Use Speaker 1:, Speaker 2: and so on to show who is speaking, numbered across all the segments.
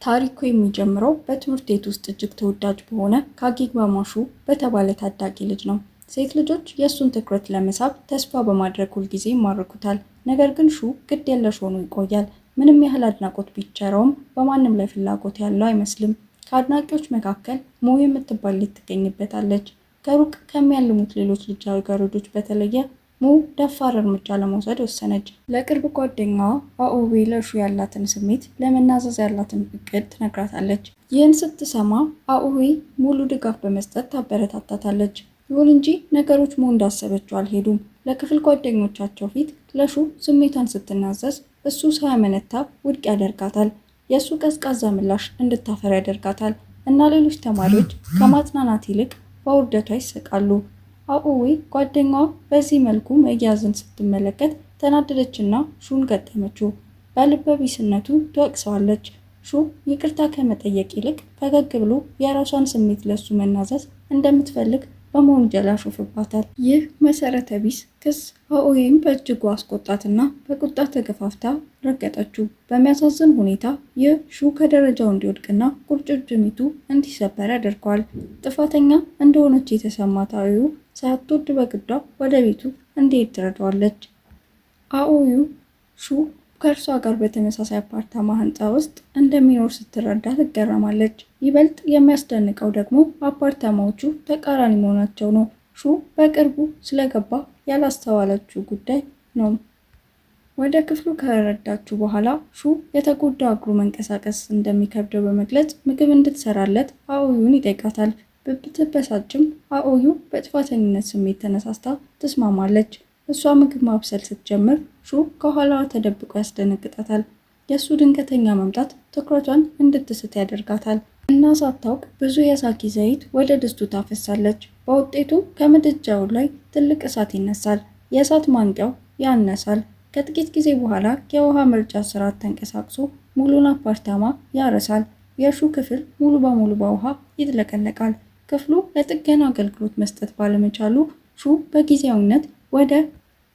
Speaker 1: ታሪኩ የሚጀምረው በትምህርት ቤት ውስጥ እጅግ ተወዳጅ በሆነ ካጊጋማ ሹ በተባለ ታዳጊ ልጅ ነው። ሴት ልጆች የእሱን ትኩረት ለመሳብ ተስፋ በማድረግ ሁልጊዜ ይማርኩታል። ነገር ግን ሹ ግድ የለሽ ሆኖ ይቆያል። ምንም ያህል አድናቆት ቢቸረውም በማንም ላይ ፍላጎት ያለው አይመስልም። ከአድናቂዎች መካከል ሞ የምትባል ልጅ ትገኝበታለች። ከሩቅ ከሚያልሙት ሌሎች ልጃገረዶች በተለየ ሞ ደፋር እርምጃ ለመውሰድ ወሰነች። ለቅርብ ጓደኛዋ አኦዌ ለሹ ያላትን ስሜት ለመናዘዝ ያላትን እቅድ ትነግራታለች። ይህን ስትሰማ አኦዌ ሙሉ ድጋፍ በመስጠት ታበረታታታለች። ይሁን እንጂ ነገሮች ሞ እንዳሰበችው አልሄዱም። ለክፍል ጓደኞቻቸው ፊት ለሹ ስሜቷን ስትናዘዝ እሱ ሳያመነታ ውድቅ ያደርጋታል። የእሱ ቀዝቃዛ ምላሽ እንድታፈር ያደርጋታል እና ሌሎች ተማሪዎች ከማጽናናት ይልቅ በውርደቷ ይስቃሉ። አኦዌ ጓደኛዋ በዚህ መልኩ መያዝን ስትመለከት ተናደደችና ሹን ገጠመችው። በልበ ቢስነቱ ትወቅሰዋለች። ሹ ይቅርታ ከመጠየቅ ይልቅ ፈገግ ብሎ የራሷን ስሜት ለሱ መናዘዝ እንደምትፈልግ በመወንጀል ያሾፍባታል። ይህ መሰረተ ቢስ ክስ አኦዌን በእጅጉ አስቆጣትና በቁጣ ተገፋፍታ ረገጠችው። በሚያሳዝን ሁኔታ ይህ ሹ ከደረጃው እንዲወድቅና ቁርጭምጭሚቱ እንዲሰበር ያደርገዋል። ጥፋተኛ እንደሆነች የተሰማት አኦዩ ሳትወድ በግዷ ወደ ቤቱ እንዲሄድ ትረዳዋለች። አኦዩ ሹ ከእርሷ ጋር በተመሳሳይ አፓርታማ ህንፃ ውስጥ እንደሚኖር ስትረዳ ትገረማለች። ይበልጥ የሚያስደንቀው ደግሞ አፓርታማዎቹ ተቃራኒ መሆናቸው ነው። ሹ በቅርቡ ስለገባ ያላስተዋለችው ጉዳይ ነው። ወደ ክፍሉ ከረዳችው በኋላ ሹ የተጎዳ እግሩ መንቀሳቀስ እንደሚከብደው በመግለጽ ምግብ እንድትሰራለት አኦዩን ይጠይቃታል። ብትበሳጭም አኦዩ በጥፋተኝነት ስሜት ተነሳስታ ትስማማለች። እሷ ምግብ ማብሰል ስትጀምር ሹ ከኋላዋ ተደብቆ ያስደነግጣታል። የእሱ ድንገተኛ መምጣት ትኩረቷን እንድትስት ያደርጋታል እና ሳታውቅ ብዙ የሳኪ ዘይት ወደ ድስቱ ታፈሳለች። በውጤቱ ከምድጃው ላይ ትልቅ እሳት ይነሳል። የእሳት ማንቂያው ያነሳል። ከጥቂት ጊዜ በኋላ የውሃ መርጫ ስርዓት ተንቀሳቅሶ ሙሉን አፓርታማ ያረሳል። የሹ ክፍል ሙሉ በሙሉ በውሃ ይጥለቀለቃል። ክፍሉ ለጥገና አገልግሎት መስጠት ባለመቻሉ ሹ በጊዜያዊነት ወደ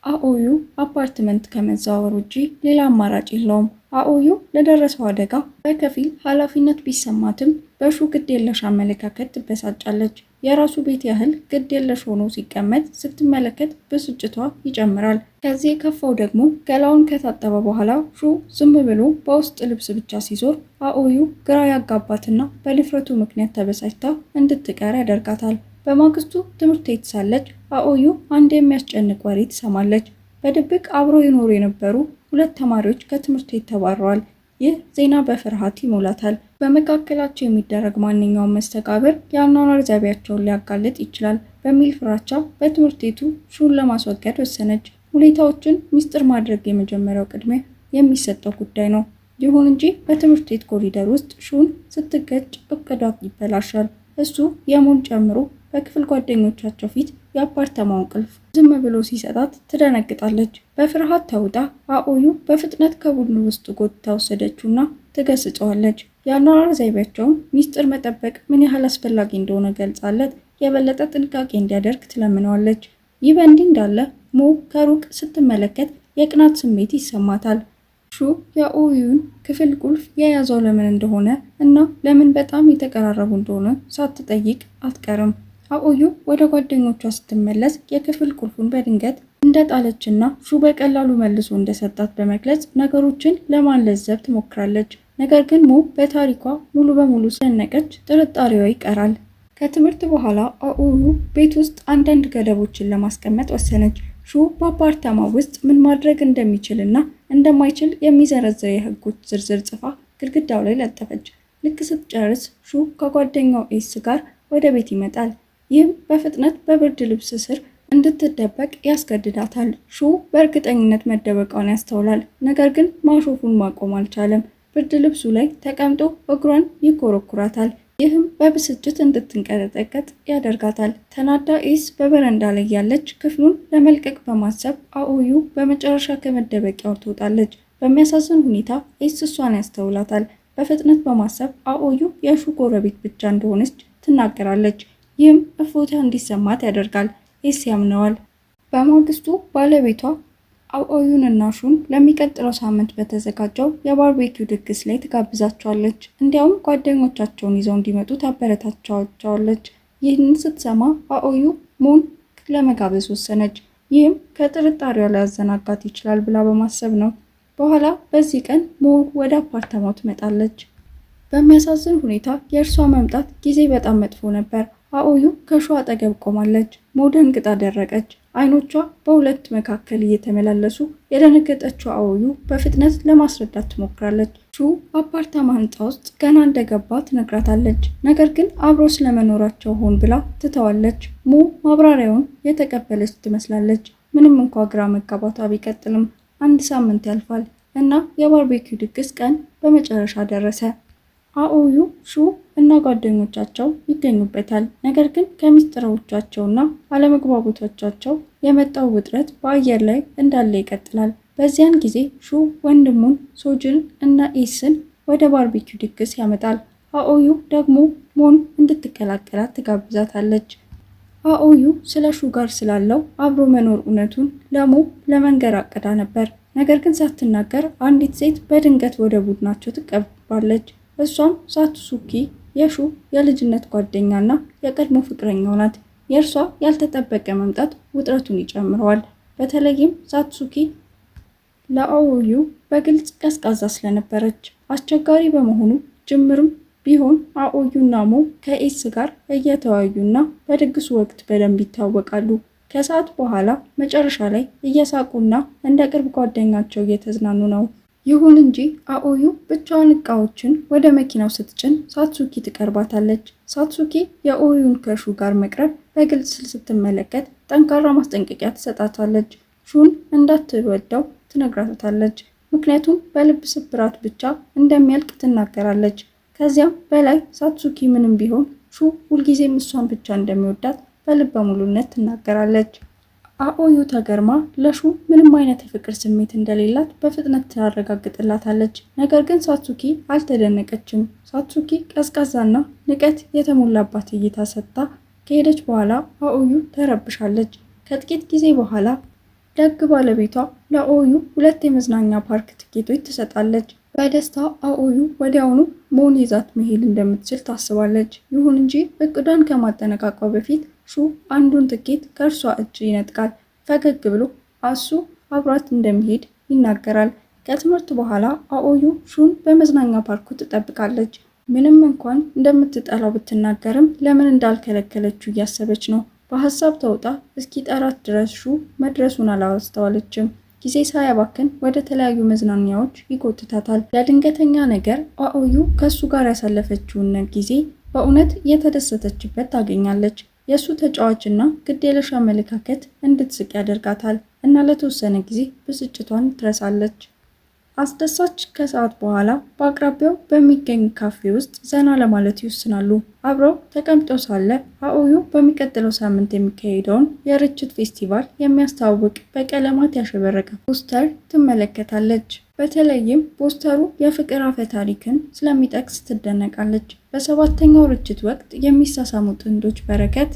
Speaker 1: አኦዩ አፓርትመንት ከመዛወር ውጪ ሌላ አማራጭ የለውም። አኦዩ ለደረሰው አደጋ በከፊል ኃላፊነት ቢሰማትም በሹ ግድ የለሽ አመለካከት ትበሳጫለች። የራሱ ቤት ያህል ግድ የለሽ ሆኖ ሲቀመጥ ስትመለከት ብስጭቷ ይጨምራል። ከዚህ የከፋው ደግሞ ገላውን ከታጠበ በኋላ ሹ ዝም ብሎ በውስጥ ልብስ ብቻ ሲዞር አኦዩ ግራ ያጋባትና በድፍረቱ ምክንያት ተበሳጭታ እንድትቀር ያደርጋታል። በማግስቱ ትምህርት ቤት ሳለች አኦዩ አንድ የሚያስጨንቅ ወሬ ትሰማለች። በድብቅ አብረው ይኖሩ የነበሩ ሁለት ተማሪዎች ከትምህርት ቤት ተባረዋል። ይህ ዜና በፍርሃት ይሞላታል። በመካከላቸው የሚደረግ ማንኛውም መስተጋብር የአኗኗር ዘይቤያቸውን ሊያጋልጥ ይችላል በሚል ፍራቻ በትምህርት ቤቱ ሹን ለማስወገድ ወሰነች። ሁኔታዎችን ሚስጥር ማድረግ የመጀመሪያው ቅድሚያ የሚሰጠው ጉዳይ ነው። ይሁን እንጂ በትምህርት ቤት ኮሪደር ውስጥ ሹን ስትገጭ እቅዷ ይበላሻል። እሱ የሞን ጨምሮ በክፍል ጓደኞቻቸው ፊት የአፓርታማውን ቁልፍ ዝም ብሎ ሲሰጣት ትደነግጣለች። በፍርሃት ተውጣ አኦዩ በፍጥነት ከቡድኑ ውስጥ ጎትታ ወሰደችውና ትገስጸዋለች። የአኗኗር ዘይቤያቸውን ሚስጥር መጠበቅ ምን ያህል አስፈላጊ እንደሆነ ገልጻለት የበለጠ ጥንቃቄ እንዲያደርግ ትለምነዋለች። ይህ በእንዲህ እንዳለ ሞ ከሩቅ ስትመለከት የቅናት ስሜት ይሰማታል። ሹ የአኦዩን ክፍል ቁልፍ የያዘው ለምን እንደሆነ እና ለምን በጣም የተቀራረቡ እንደሆነ ሳትጠይቅ አትቀርም። አኦዩ ወደ ጓደኞቿ ስትመለስ የክፍል ቁልፉን በድንገት እንደጣለችና ሹ በቀላሉ መልሶ እንደሰጣት በመግለጽ ነገሮችን ለማለዘብ ትሞክራለች። ነገር ግን ሞ በታሪኳ ሙሉ በሙሉ ስለነቀች ጥርጣሬዋ ይቀራል። ከትምህርት በኋላ አኦዩ ቤት ውስጥ አንዳንድ ገደቦችን ለማስቀመጥ ወሰነች። ሹ በአፓርታማ ውስጥ ምን ማድረግ እንደሚችል እና እንደማይችል የሚዘረዝር የሕጎች ዝርዝር ጽፋ ግድግዳው ላይ ለጠፈች። ልክ ስትጨርስ ሹ ከጓደኛው ኤስ ጋር ወደ ቤት ይመጣል። ይህም በፍጥነት በብርድ ልብስ ስር እንድትደበቅ ያስገድዳታል። ሹ በእርግጠኝነት መደበቋን ያስተውላል፣ ነገር ግን ማሾፉን ማቆም አልቻለም። ብርድ ልብሱ ላይ ተቀምጦ እግሯን ይኮረኩራታል። ይህም በብስጭት እንድትንቀጠቀጥ ያደርጋታል። ተናዳ ኤስ በበረንዳ ላይ ያለች ክፍሉን ለመልቀቅ በማሰብ አኦዩ በመጨረሻ ከመደበቂያው ትወጣለች። በሚያሳዝን ሁኔታ ኤስ እሷን ያስተውላታል። በፍጥነት በማሰብ አኦዩ የሹ ጎረቤት ብቻ እንደሆነች ትናገራለች። ይህም እፎይታ እንዲሰማት ያደርጋል። ኤስ ያምነዋል። በማግስቱ ባለቤቷ አኦዩን እና ሹን ለሚቀጥለው ሳምንት በተዘጋጀው የ barbecue ድግስ ላይ ትጋብዛቸዋለች። እንዲያውም ጓደኞቻቸውን ይዘው እንዲመጡ ታበረታቻቸዋለች። ይህንን ስትሰማ አኦዩ ሞን ለመጋበዝ ወሰነች። ይህም ከጥርጣሬዋ ሊያዘናጋት ይችላል ብላ በማሰብ ነው። በኋላ በዚህ ቀን ሞ ወደ አፓርታማው ትመጣለች። በሚያሳዝን ሁኔታ የእርሷ መምጣት ጊዜ በጣም መጥፎ ነበር። አኦዩ ከሹ አጠገብ ቆማለች። ሞ ደንግጣ ደረቀች። አይኖቿ በሁለት መካከል እየተመላለሱ የደነገጠችው አኦዩ በፍጥነት ለማስረዳት ትሞክራለች። ሹ አፓርታማ ህንፃ ውስጥ ገና እንደገባ ትነግራታለች። ነገር ግን አብሮ ስለመኖራቸው ሆን ብላ ትተዋለች። ሞ ማብራሪያውን የተቀበለች ትመስላለች። ምንም እንኳ ግራ መጋባቷ ቢቀጥልም። አንድ ሳምንት ያልፋል እና የ barbecue ድግስ ቀን በመጨረሻ ደረሰ። አኦዩ፣ ሹ እና ጓደኞቻቸው ይገኙበታል። ነገር ግን ከሚስጥሮቻቸውና አለመግባባቶቻቸው የመጣው ውጥረት በአየር ላይ እንዳለ ይቀጥላል። በዚያን ጊዜ ሹ ወንድሙን ሶጅን እና ኤስን ወደ barbecue ድግስ ያመጣል። አኦዩ ደግሞ ሞን እንድትቀላቀላት ትጋብዛታለች። አኦዩ ስለ ሹ ጋር ስላለው አብሮ መኖር እውነቱን ለሞ ለመንገር አቅዳ ነበር። ነገር ግን ሳትናገር አንዲት ሴት በድንገት ወደ ቡድናቸው ትቀርባለች። እሷም ሳትሱኪ የሹ የልጅነት ጓደኛና የቀድሞ ፍቅረኛው ናት። የእርሷ ያልተጠበቀ መምጣት ውጥረቱን ይጨምረዋል። በተለይም ሳትሱኪ ለአኦዩ በግልጽ ቀዝቃዛ ስለነበረች አስቸጋሪ በመሆኑ ጅምርም ቢሆን አኦዩና ሞ ከኤስ ጋር እየተወያዩና በድግሱ ወቅት በደንብ ይታወቃሉ። ከሰዓት በኋላ መጨረሻ ላይ እየሳቁና እንደ ቅርብ ጓደኛቸው እየተዝናኑ ነው። ይሁን እንጂ አኦዩ ብቻዋን እቃዎችን ወደ መኪናው ስትጭን ሳትሱኪ ትቀርባታለች። ሳትሱኪ የኦዩን ከሹ ጋር መቅረብ በግልጽ ስትመለከት ጠንካራ ማስጠንቀቂያ ትሰጣታለች። ሹን እንዳትወደው ትነግራታለች። ምክንያቱም በልብ ስብራት ብቻ እንደሚያልቅ ትናገራለች። ከዚያም በላይ ሳትሱኪ ምንም ቢሆን ሹ ሁልጊዜም እሷን ብቻ እንደሚወዳት በልበ ሙሉነት ትናገራለች። አኦዩ ተገርማ ለሹ ምንም አይነት የፍቅር ስሜት እንደሌላት በፍጥነት ታረጋግጥላታለች። ነገር ግን ሳትሱኪ አልተደነቀችም። ሳትሱኪ ቀዝቃዛና ንቀት የተሞላባት እይታ ሰጥታ ከሄደች በኋላ አኦዩ ተረብሻለች። ከጥቂት ጊዜ በኋላ ደግ ባለቤቷ ለአኦዩ ሁለት የመዝናኛ ፓርክ ትኬቶች ትሰጣለች። በደስታ አኦዩ ወዲያውኑ ሞን ይዛት መሄድ እንደምትችል ታስባለች። ይሁን እንጂ እቅዷን ከማጠናቀቋ በፊት ሹ አንዱን ትኬት ከእርሷ እጅ ይነጥቃል። ፈገግ ብሎ እሱ አብሯት እንደሚሄድ ይናገራል። ከትምህርት በኋላ አኦዩ ሹን በመዝናኛ ፓርኩ ትጠብቃለች። ምንም እንኳን እንደምትጠላው ብትናገርም ለምን እንዳልከለከለችው እያሰበች ነው። በሀሳብ ተውጣ እስኪጠራት ድረስ ሹ መድረሱን አላስተዋለችም። ጊዜ ሳያባክን ወደ ተለያዩ መዝናኛዎች ይጎትታታል። ለድንገተኛ ነገር አኦዩ ከእሱ ጋር ያሳለፈችውን ጊዜ በእውነት እየተደሰተችበት ታገኛለች። የእሱ ተጫዋችና ግዴለሽ አመለካከት እንድትስቅ ያደርጋታል እና ለተወሰነ ጊዜ ብስጭቷን ትረሳለች። አስደሳች ከሰዓት በኋላ በአቅራቢያው በሚገኝ ካፌ ውስጥ ዘና ለማለት ይወስናሉ። አብረው ተቀምጠው ሳለ አኦዩ በሚቀጥለው ሳምንት የሚካሄደውን የርችት ፌስቲቫል የሚያስተዋውቅ በቀለማት ያሸበረቀ ፖስተር ትመለከታለች። በተለይም ፖስተሩ የፍቅር አፈ ታሪክን ስለሚጠቅስ ትደነቃለች። በሰባተኛው ርችት ወቅት የሚሳሳሙ ጥንዶች በረከት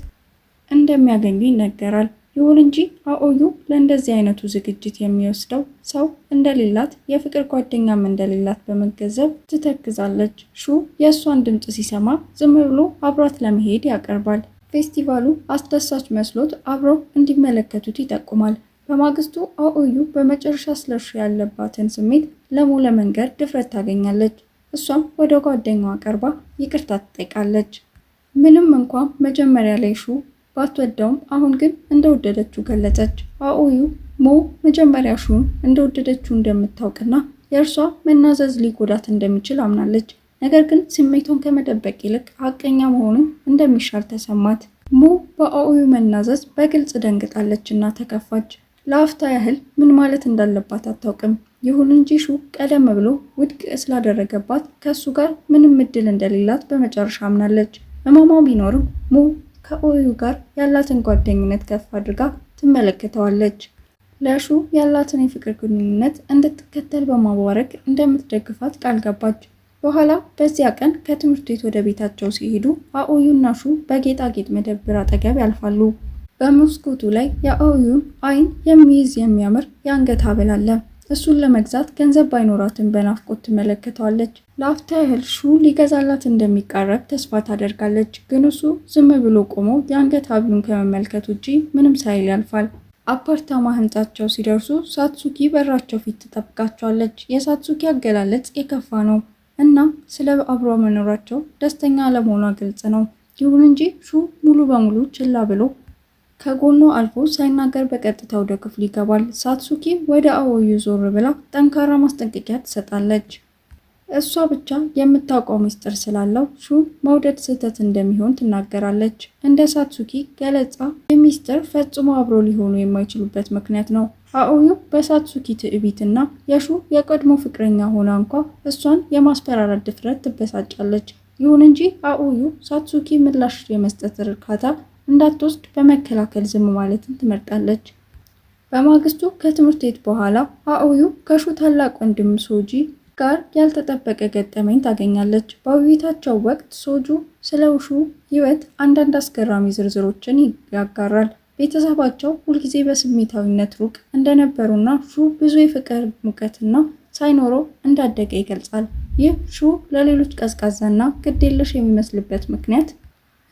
Speaker 1: እንደሚያገኙ ይነገራል። ይሁን እንጂ አኦዩ ለእንደዚህ አይነቱ ዝግጅት የሚወስደው ሰው እንደሌላት፣ የፍቅር ጓደኛም እንደሌላት በመገንዘብ ትተክዛለች። ሹ የእሷን ድምፅ ሲሰማ ዝም ብሎ አብሯት ለመሄድ ያቀርባል። ፌስቲቫሉ አስደሳች መስሎት አብረው እንዲመለከቱት ይጠቁማል። በማግስቱ አኦዩ በመጨረሻ ስለርሱ ያለባትን ስሜት ለሞ ለመንገር ድፍረት ታገኛለች። እሷም ወደ ጓደኛዋ ቀርባ ይቅርታ ትጠይቃለች። ምንም እንኳን መጀመሪያ ላይ ሹ ባትወደውም አሁን ግን እንደወደደችው ገለጸች። አኦዩ ሞ መጀመሪያ ሹን እንደወደደችው እንደምታውቅና የእርሷ መናዘዝ ሊጎዳት እንደሚችል አምናለች። ነገር ግን ስሜቷን ከመደበቅ ይልቅ ሀቀኛ መሆኑ እንደሚሻል ተሰማት። ሞ በአኦዩ መናዘዝ በግልጽ ደንግጣለች እና ተከፋች። ለአፍታ ያህል ምን ማለት እንዳለባት አታውቅም። ይሁን እንጂ ሹ ቀደም ብሎ ውድቅ ስላደረገባት ከእሱ ጋር ምንም እድል እንደሌላት በመጨረሻ አምናለች። ህመሟ ቢኖርም ሞ ከኦዩ ጋር ያላትን ጓደኝነት ከፍ አድርጋ ትመለከተዋለች። ለሹ ያላትን የፍቅር ግንኙነት እንድትከተል በማባረክ እንደምትደግፋት ቃል ገባች። በኋላ በዚያ ቀን ከትምህርት ቤት ወደ ቤታቸው ሲሄዱ አኦዩና ሹ በጌጣጌጥ መደብር አጠገብ ያልፋሉ። በመስኮቱ ላይ የአኦዩን አይን የሚይዝ የሚያምር የአንገት ሐብል አለ። እሱን ለመግዛት ገንዘብ ባይኖራትም በናፍቆት ትመለከተዋለች። ለአፍታ ያህል ሹ ሊገዛላት እንደሚቃረብ ተስፋ ታደርጋለች። ግን እሱ ዝም ብሎ ቆሞ የአንገት ሐብሉን ከመመልከት ውጪ ምንም ሳይል ያልፋል። አፓርታማ ህንጻቸው ሲደርሱ ሳትሱኪ በራቸው ፊት ትጠብቃቸዋለች። የሳትሱኪ አገላለጽ የከፋ ነው እና ስለ አብሮ መኖራቸው ደስተኛ አለመሆኗ ግልጽ ነው። ይሁን እንጂ ሹ ሙሉ በሙሉ ችላ ብሎ ከጎኗ አልፎ ሳይናገር በቀጥታ ወደ ክፍሉ ይገባል። ሳትሱኪ ወደ አኦዩ ዞር ብላ ጠንካራ ማስጠንቀቂያ ትሰጣለች። እሷ ብቻ የምታውቀው ሚስጥር ስላለው ሹ መውደድ ስህተት እንደሚሆን ትናገራለች። እንደ ሳትሱኪ ገለጻ የሚስጥር ፈጽሞ አብሮ ሊሆኑ የማይችሉበት ምክንያት ነው። አኦዩ በሳትሱኪ ትዕቢት እና የሹ የቀድሞ ፍቅረኛ ሆና እንኳ እሷን የማስፈራራት ድፍረት ትበሳጫለች። ይሁን እንጂ አኦዩ ሳትሱኪ ምላሽ የመስጠት እርካታ እንዳትወስድ በመከላከል ዝም ማለትን ትመርጣለች። በማግስቱ ከትምህርት ቤት በኋላ አኦዩ ከሹ ታላቅ ወንድም ሶጂ ጋር ያልተጠበቀ ገጠመኝ ታገኛለች። በውይይታቸው ወቅት ሶጁ ስለ ሹ ሕይወት አንዳንድ አስገራሚ ዝርዝሮችን ያጋራል። ቤተሰባቸው ሁልጊዜ በስሜታዊነት ሩቅ እንደነበሩና ሹ ብዙ የፍቅር ሙቀትና ሳይኖረው እንዳደገ ይገልጻል። ይህ ሹ ለሌሎች ቀዝቃዛና ግዴለሽ የሚመስልበት ምክንያት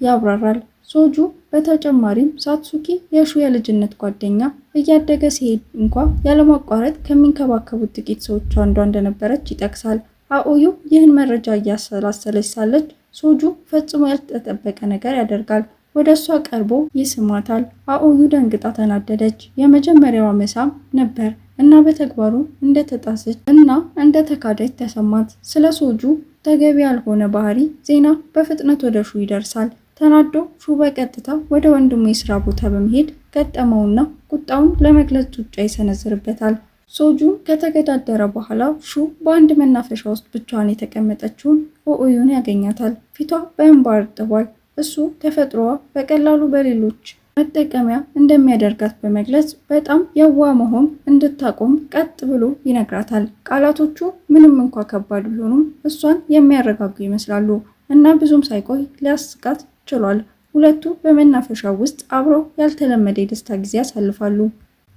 Speaker 1: ያብራራል። ሶጁ በተጨማሪም ሳትሱኪ የሹ የልጅነት ጓደኛ እያደገ ሲሄድ እንኳ ያለማቋረጥ ከሚንከባከቡት ጥቂት ሰዎች አንዷ እንደነበረች ይጠቅሳል። አኦዩ ይህን መረጃ እያሰላሰለች ሳለች ሶጁ ፈጽሞ ያልተጠበቀ ነገር ያደርጋል። ወደ እሷ ቀርቦ ይስማታል። አኦዩ ደንግጣ ተናደደች። የመጀመሪያዋ መሳም ነበር እና በተግባሩ እንደተጣሰች እና እንደተካደች ተሰማት። ስለ ሶጁ ተገቢ ያልሆነ ባህሪ ዜና በፍጥነት ወደ ሹ ይደርሳል። ተናዶ ሹ በቀጥታ ወደ ወንድሙ የስራ ቦታ በመሄድ ገጠመውና ቁጣውን ለመግለጽ ጡጫ ይሰነዝርበታል። ሶጁን ከተገዳደረ በኋላ ሹ በአንድ መናፈሻ ውስጥ ብቻዋን የተቀመጠችውን ኦኦዩን ያገኛታል። ፊቷ በእንባ እርጥቧል። እሱ ተፈጥሮዋ በቀላሉ በሌሎች መጠቀሚያ እንደሚያደርጋት በመግለጽ በጣም የዋህ መሆን እንድታቆም ቀጥ ብሎ ይነግራታል። ቃላቶቹ ምንም እንኳ ከባድ ቢሆኑም እሷን የሚያረጋጉ ይመስላሉ እና ብዙም ሳይቆይ ሊያስቃት ችሏል። ሁለቱ በመናፈሻው ውስጥ አብረው ያልተለመደ የደስታ ጊዜ ያሳልፋሉ።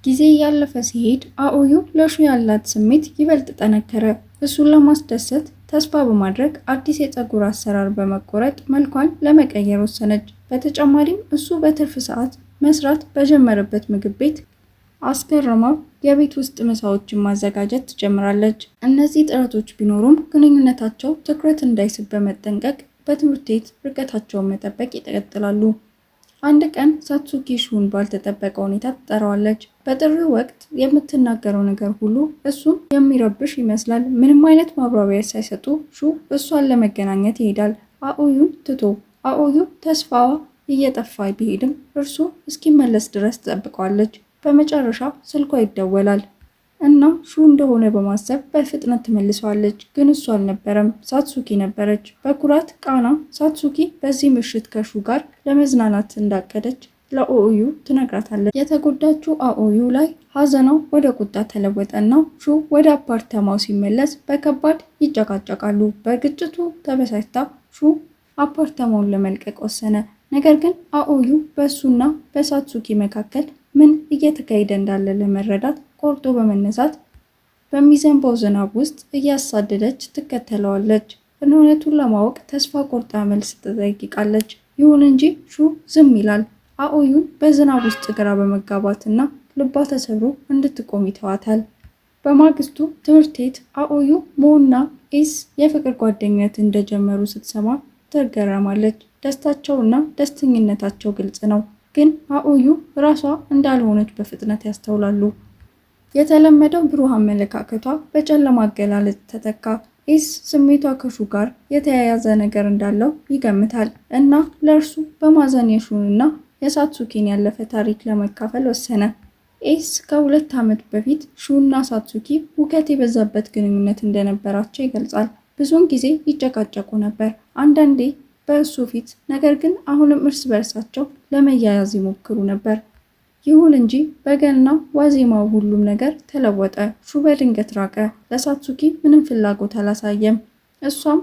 Speaker 1: ጊዜ እያለፈ ሲሄድ አኦዩ ለሹ ያላት ስሜት ይበልጥ ጠነከረ። እሱን ለማስደሰት ተስፋ በማድረግ አዲስ የፀጉር አሰራር በመቆረጥ መልኳን ለመቀየር ወሰነች። በተጨማሪም እሱ በትርፍ ሰዓት መስራት በጀመረበት ምግብ ቤት አስገርማው የቤት ውስጥ ምሳዎችን ማዘጋጀት ትጀምራለች። እነዚህ ጥረቶች ቢኖሩም ግንኙነታቸው ትኩረት እንዳይስብ በመጠንቀቅ በትምህርት ቤት ርቀታቸውን መጠበቅ ይቀጥላሉ። አንድ ቀን ሳትሱኪ ሹን ባልተጠበቀ ሁኔታ ትጠራዋለች። በጥሪው ወቅት የምትናገረው ነገር ሁሉ እሱን የሚረብሽ ይመስላል። ምንም አይነት ማብራሪያ ሳይሰጡ ሹ እሷን ለመገናኘት ይሄዳል፣ አኦዩን ትቶ። አኦዩ ተስፋዋ እየጠፋ ቢሄድም እርሱ እስኪመለስ ድረስ ትጠብቀዋለች። በመጨረሻ ስልኳ ይደወላል እና ሹ እንደሆነ በማሰብ በፍጥነት ትመልሰዋለች። ግን እሱ አልነበረም፣ ሳትሱኪ ነበረች። በኩራት ቃና ሳትሱኪ በዚህ ምሽት ከሹ ጋር ለመዝናናት እንዳቀደች ለአኦዩ ትነግራታለች። የተጎዳችው አኦዩ ላይ ሀዘኗ ወደ ቁጣ ተለወጠ እና ሹ ወደ አፓርታማው ሲመለስ በከባድ ይጨቃጨቃሉ። በግጭቱ ተበሳጭታ ሹ አፓርታማውን ለመልቀቅ ወሰነ። ነገር ግን አኦዩ በእሱና በሳትሱኪ መካከል ምን እየተካሄደ እንዳለ ለመረዳት ቆርጦ በመነሳት በሚዘንበው ዝናብ ውስጥ እያሳደደች ትከተለዋለች። እውነቱን ለማወቅ ተስፋ ቆርጣ መልስ ትጠይቃለች። ይሁን እንጂ ሹ ዝም ይላል። አኦዩን በዝናብ ውስጥ ግራ በመጋባትና ልቧ ተሰብሮ እንድትቆም ይተዋታል። በማግስቱ ትምህርት ቤት አኦዩ ሞና ኤስ የፍቅር ጓደኝነት እንደጀመሩ ስትሰማ ትገረማለች። ደስታቸውና ደስተኝነታቸው ግልጽ ነው፣ ግን አኦዩ ራሷ እንዳልሆነች በፍጥነት ያስተውላሉ። የተለመደው ብሩህ አመለካከቷ በጨለማ አገላለጽ ተተካ። ኤስ ስሜቷ ከሹ ጋር የተያያዘ ነገር እንዳለው ይገምታል እና ለእርሱ በማዘን የሹንና የሳትሱኪን ያለፈ ታሪክ ለመካፈል ወሰነ። ኤስ ከ2 ዓመት በፊት ሹና ሳትሱኪ ሁከት የበዛበት ግንኙነት እንደነበራቸው ይገልጻል። ብዙውን ጊዜ ይጨቃጨቁ ነበር፣ አንዳንዴ በእሱ ፊት፣ ነገር ግን አሁንም እርስ በእርሳቸው ለመያያዝ ይሞክሩ ነበር። ይሁን እንጂ በገና ዋዜማው ሁሉም ነገር ተለወጠ። ሹ በድንገት ራቀ፣ ለሳትሱኪ ምንም ፍላጎት አላሳየም። እሷም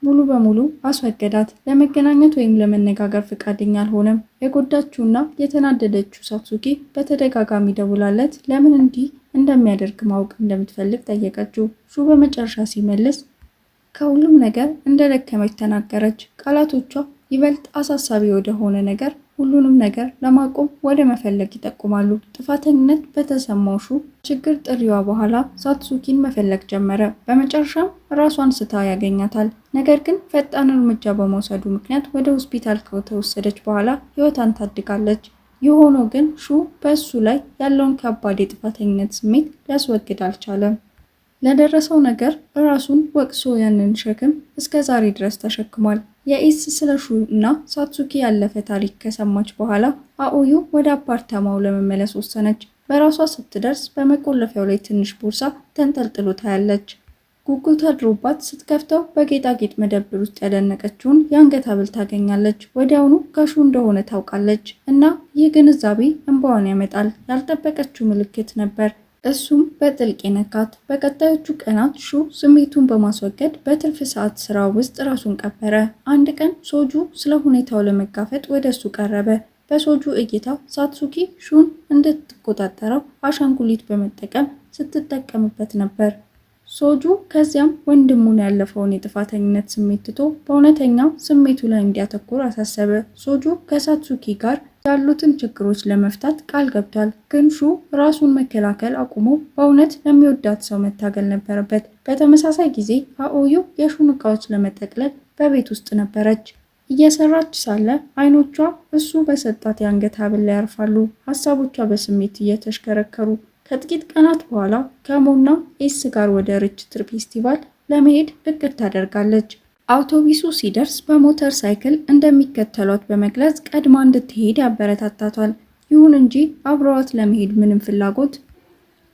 Speaker 1: ሙሉ በሙሉ አስወገዳት። ለመገናኘት ወይም ለመነጋገር ፈቃደኛ አልሆነም። የጎዳችውና የተናደደችው ሳትሱኪ በተደጋጋሚ ደውላለት ለምን እንዲህ እንደሚያደርግ ማወቅ እንደምትፈልግ ጠየቀችው። ሹ በመጨረሻ ሲመልስ ከሁሉም ነገር እንደደከመች ተናገረች። ቃላቶቿ ይበልጥ አሳሳቢ ወደሆነ ነገር፣ ሁሉንም ነገር ለማቆም ወደ መፈለግ ይጠቁማሉ። ጥፋተኝነት በተሰማው ሹ ችግር ጥሪዋ በኋላ ሳትሱኪን መፈለግ ጀመረ። በመጨረሻም ራሷን ስታ ያገኛታል። ነገር ግን ፈጣን እርምጃ በመውሰዱ ምክንያት ወደ ሆስፒታል ከተወሰደች በኋላ ሕይወቷን ታድጋለች። ይህ ሆኖ ግን ሹ በእሱ ላይ ያለውን ከባድ የጥፋተኝነት ስሜት ሊያስወግድ አልቻለም። ለደረሰው ነገር ራሱን ወቅሶ ያንን ሸክም እስከ ዛሬ ድረስ ተሸክሟል። የኤስ ስለ ሹ እና ሳትሱኪ ያለፈ ታሪክ ከሰማች በኋላ አኦዩ ወደ አፓርታማው ለመመለስ ወሰነች። በራሷ ስትደርስ በመቆለፊያው ላይ ትንሽ ቦርሳ ተንጠልጥሎ ታያለች። ጉጉት አድሮባት ስትከፍተው በጌጣጌጥ መደብር ውስጥ ያደነቀችውን የአንገት ሐብል ታገኛለች። ወዲያውኑ ከሹ እንደሆነ ታውቃለች እና ይህ ግንዛቤ እንባዋን ያመጣል። ያልጠበቀችው ምልክት ነበር። እሱም በጥልቅ የነካት። በቀጣዮቹ ቀናት ሹ ስሜቱን በማስወገድ በትርፍ ሰዓት ስራ ውስጥ ራሱን ቀበረ። አንድ ቀን ሶጁ ስለ ሁኔታው ለመጋፈጥ ወደ እሱ ቀረበ። በሶጁ እይታ ሳትሱኪ ሹን እንድትቆጣጠረው አሻንጉሊት በመጠቀም ስትጠቀምበት ነበር። ሶጁ ከዚያም ወንድሙን ያለፈውን የጥፋተኝነት ስሜት ትቶ በእውነተኛው ስሜቱ ላይ እንዲያተኩር አሳሰበ። ሶጁ ከሳትሱኪ ጋር ያሉትን ችግሮች ለመፍታት ቃል ገብቷል። ግን ሹ ራሱን መከላከል አቁሞ በእውነት ለሚወዳት ሰው መታገል ነበረበት። በተመሳሳይ ጊዜ አኦዩ የሹን ዕቃዎች ለመጠቅለል በቤት ውስጥ ነበረች። እየሰራች ሳለ አይኖቿ እሱ በሰጣት የአንገት ሐብል ላይ ያርፋሉ። ሀሳቦቿ በስሜት እየተሽከረከሩ። ከጥቂት ቀናት በኋላ ከሞና ኤስ ጋር ወደ ርችት ፌስቲቫል ለመሄድ እቅድ ታደርጋለች። አውቶቡሱ ሲደርስ በሞተር ሳይክል እንደሚከተሏት በመግለጽ ቀድማ እንድትሄድ ያበረታታቷል። ይሁን እንጂ አብረዋት ለመሄድ ምንም ፍላጎት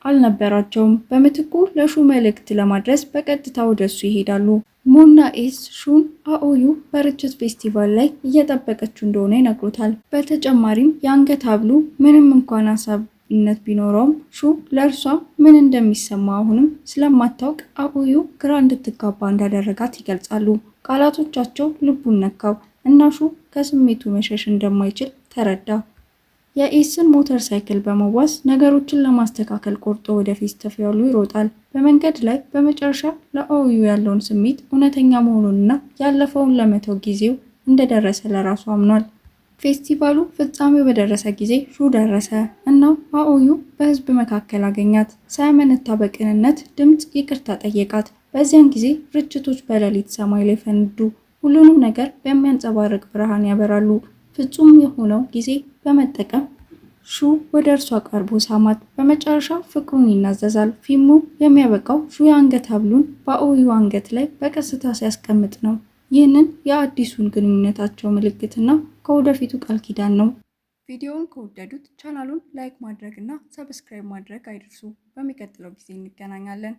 Speaker 1: አልነበራቸውም። በምትኩ ለሹ መልእክት ለማድረስ በቀጥታ ወደ እሱ ይሄዳሉ። ሞና ኤስ ሹን አኦዩ በርችት ፌስቲቫል ላይ እየጠበቀችው እንደሆነ ይነግሩታል። በተጨማሪም የአንገት ሐብሉ ምንም እንኳን አሳቢነት ቢኖረውም ሹ ለእርሷ ምን እንደሚሰማ አሁንም ስለማታውቅ አኦዩ ግራ እንድትጋባ እንዳደረጋት ይገልጻሉ። ቃላቶቻቸው ልቡን ነካው እና ሹ ከስሜቱ መሸሽ እንደማይችል ተረዳ። የኤስን ሞተር ሳይክል በመዋስ ነገሮችን ለማስተካከል ቆርጦ ወደ ፌስቲቫሉ ይሮጣል። በመንገድ ላይ በመጨረሻ ለአኦዩ ያለውን ስሜት እውነተኛ መሆኑንና ያለፈውን ለመተው ጊዜው እንደደረሰ ለራሱ አምኗል። ፌስቲቫሉ ፍጻሜው በደረሰ ጊዜ ሹ ደረሰ እና አኦዩ በሕዝብ መካከል አገኛት። ሳያመነታ በቅንነት ድምፅ ይቅርታ ጠየቃት። በዚያን ጊዜ ርችቶች በሌሊት ሰማይ ላይ ፈንዱ፣ ሁሉንም ነገር በሚያንጸባርቅ ብርሃን ያበራሉ። ፍጹም የሆነው ጊዜ በመጠቀም ሹ ወደ እርሷ ቀርቦ ሳማት። በመጨረሻ ፍቅሩን ይናዘዛል። ፊልሙ የሚያበቃው ሹ የአንገት ሐብሉን በአኦዩ አንገት ላይ በቀስታ ሲያስቀምጥ ነው። ይህንን የአዲሱን ግንኙነታቸው ምልክትና ከወደፊቱ ቃል ኪዳን ነው። ቪዲዮውን ከወደዱት ቻናሉን like ማድረግ እና subscribe ማድረግ አይርሱ። በሚቀጥለው ጊዜ እንገናኛለን።